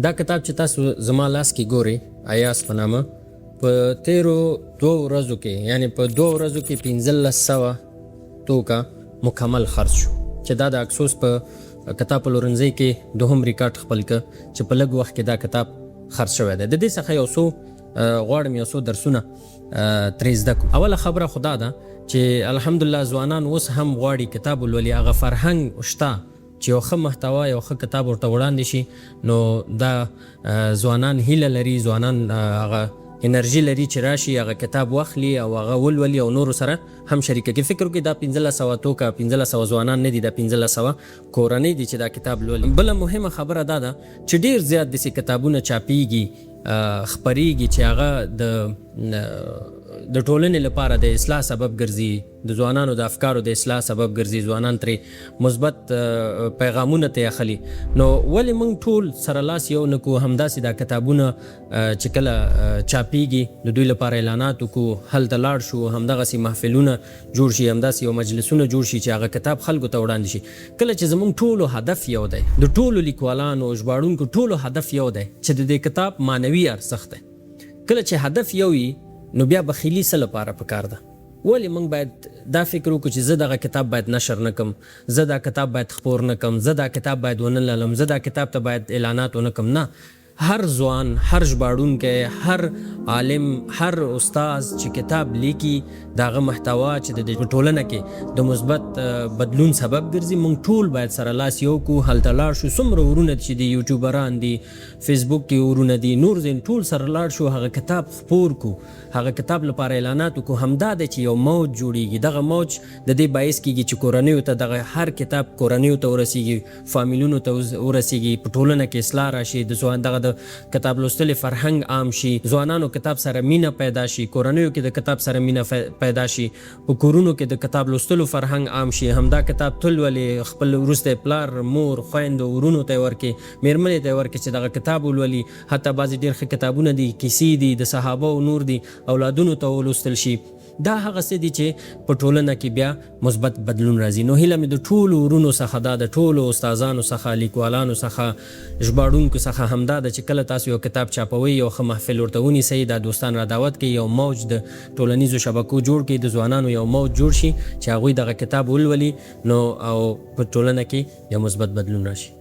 دا کتاب چې تاسو زما لاس کې ګورئ، ایاز په نامه، په تیرو 2 ورځو کې، یعنی په 2 ورځو کې 1500 ټوکه مکمل خرڅ شو، چې دا د اکسوس په کتاب پلورنځي کې دوهم ریکارډ خپل ک چې په لږ وخت کې دا کتاب خرڅ شوی دی. د دې څخه یو څو غواړم یو څو درسونه ترې زده کړو. اوله خبره خو دا ده چې الحمدلله ځوانان اوس هم غواړي کتاب ولولي. هغه فرهنګ شته چې یو ښه محتوا، یو ښه کتاب ورته وړاندې شي، نو دا ځوانان هیله لري، ځوانان هغه انرژي لري چې راشي، هغه کتاب واخلي او هغه ولولي او نورو سره هم شریکه کړي. فکر وکړئ، دا 1500 ټوکه 1500 ځوانان نه دي، دا 1500 کورنۍ دي چې دا کتاب لولي. بله مهمه خبره دا ده چې ډیر زیات داسې کتابونه چاپیږي، خپریږي چې هغه د ټولنې لپاره د اصلاح سبب ګرځي، د ځوانانو د افکارو د اصلاح سبب ګرځي، ځوانان ترې مثبت پیغامونه ترې اخلي. نو ولې موږ ټول سره لاس یو نه کړو؟ همداسې دا کتابونه چې کله چاپیږي، د دوی لپاره اعلانات وکړو، هلته لاړ شو، همدغسې محفلونه جوړ شي، همداسې یو مجلسونه جوړ شي چې هغه کتاب خلکو ته وړاندې شي. کله چې زموږ ټولو هدف یو دی، د ټولو لیکوالانو، ژباړونکو، ټولو هدف یو دی چې د دې کتاب معنوي ارزښت دی، کله چې هدف یو وي، نو بیا بخیلي څه لپاره پکار ده؟ ولې موږ باید دا فکر وکړو چې زه دغه کتاب باید نشر نه کم، زه دا کتاب باید خپور نه کم، زه دا کتاب باید ونه لولم، زه دا کتاب ته باید اعلانات ونه کم؟ نه، هر ځوان، هر ژباړونکی، هر عالم، هر استاد چې کتاب لیکي، د هغه محتوا چې د دې ټولنه کې د مثبت بدلون سبب ګرځي، موږ ټول باید سره لاس یو کو، هلته لاړ شو. څومره ورونه چې دي، یوټیوبران دي، فیسبوک کې ورونه دي، نور ځین، ټول سره لاړ شو، هغه کتاب خپور کو، هغه کتاب لپاره اعلانات وکړو. همدا دی چې یو موج جوړیږي. دغه موج د دې باعث کیږي چې کورنیو ته دغه هر کتاب کورنیو ته ورسیږي، فامیلونو ته ورسیږي، په ټولنه کې اصلاح راشي، د ځوان دغه د کتاب لوستلې فرهنګ عام شي، ځوانانو کتاب سره مینه پیدا شي، کورنیو کې د کتاب سره مینه پیدا شي، په کورونو کې د کتاب لوستلو فرهنګ عام شي. همدا کتاب تل ولې خپل وروسته پلار، مور، خویندو، ورونو ته ورکې، میرمنې ته ورکې چې دغه کتاب ولولي. حتی بعضې ډېر ښه کتابونه دي، کیسې دي د صحابه او نور دي، اولادونو ته ولوستل شي. دا هغه څه دي چې په ټولنه کې بیا مثبت بدلون راځي. نو هیله مې د ټولو ورونو څخه دا، د ټولو استادانو څخه، لیکوالانو څخه، ژباړونکو څخه همدا ده چې کله تاسو یو کتاب چاپوئ، یو ښه محفل ورته ونیسئ، دا دوستان را دعوت کړئ، یو موج د ټولنیزو شبکو جوړ کړئ، د ځوانانو یو موج جوړ شي چې هغوی دغه کتاب ولولي، نو او په ټولنه کې یو مثبت بدلون راشي.